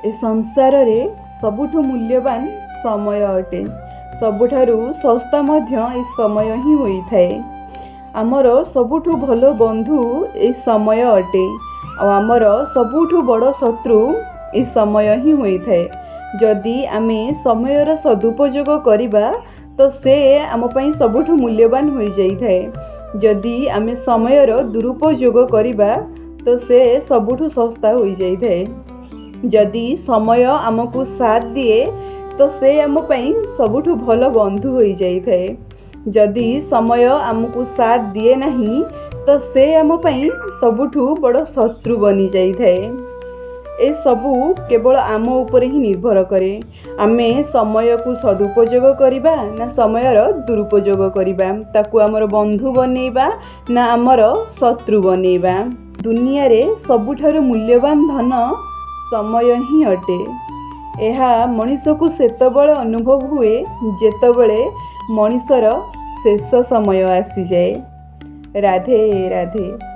ଏ ସଂସାରରେ ସବୁଠୁ ମୂଲ୍ୟବାନ ସମୟ ଅଟେ। ସବୁଠାରୁ ଶସ୍ତା ମଧ୍ୟ ଏ ସମୟ ହିଁ ହୋଇଥାଏ। ଆମର ସବୁଠୁ ଭଲ ବନ୍ଧୁ ଏ ସମୟ ଅଟେ ଆଉ ଆମର ସବୁଠୁ ବଡ଼ ଶତ୍ରୁ ଏ ସମୟ ହିଁ ହୋଇଥାଏ। ଯଦି ଆମେ ସମୟର ସଦୁପଯୋଗ କରିବା, ତ ସେ ଆମ ପାଇଁ ସବୁଠୁ ମୂଲ୍ୟବାନ ହୋଇଯାଇଥାଏ। ଯଦି ଆମେ ସମୟର ଦୁରୁପଯୋଗ କରିବା, ତ ସେ ସବୁଠୁ ଶସ୍ତା ହୋଇଯାଇଥାଏ। ଯଦି ସମୟ ଆମକୁ ସାଥ ଦିଏ, ତ ସେ ଆମ ପାଇଁ ସବୁଠୁ ଭଲ ବନ୍ଧୁ ହୋଇଯାଇଥାଏ। ଯଦି ସମୟ ଆମକୁ ସାଥ ଦିଏ ନାହିଁ, ତ ସେ ଆମ ପାଇଁ ସବୁଠୁ ବଡ଼ ଶତ୍ରୁ ବନିଯାଇଥାଏ। ଏସବୁ କେବଳ ଆମ ଉପରେ ହିଁ ନିର୍ଭର କରେ, ଆମେ ସମୟକୁ ସଦୁପଯୋଗ କରିବା ନା ସମୟର ଦୁରୁପଯୋଗ କରିବା, ତାକୁ ଆମର ବନ୍ଧୁ ବନେଇବା ନା ଆମର ଶତ୍ରୁ ବନେଇବା। ଦୁନିଆରେ ସବୁଠାରୁ ମୂଲ୍ୟବାନ ଧନ ସମୟ ହିଁ ଅଟେ। ଏହା ମଣିଷକୁ ସେତେବେଳେ ଅନୁଭବ ହୁଏ, ଯେତେବେଳେ ମଣିଷର ଶେଷ ସମୟ ଆସିଯାଏ। ରାଧେ ରାଧେ।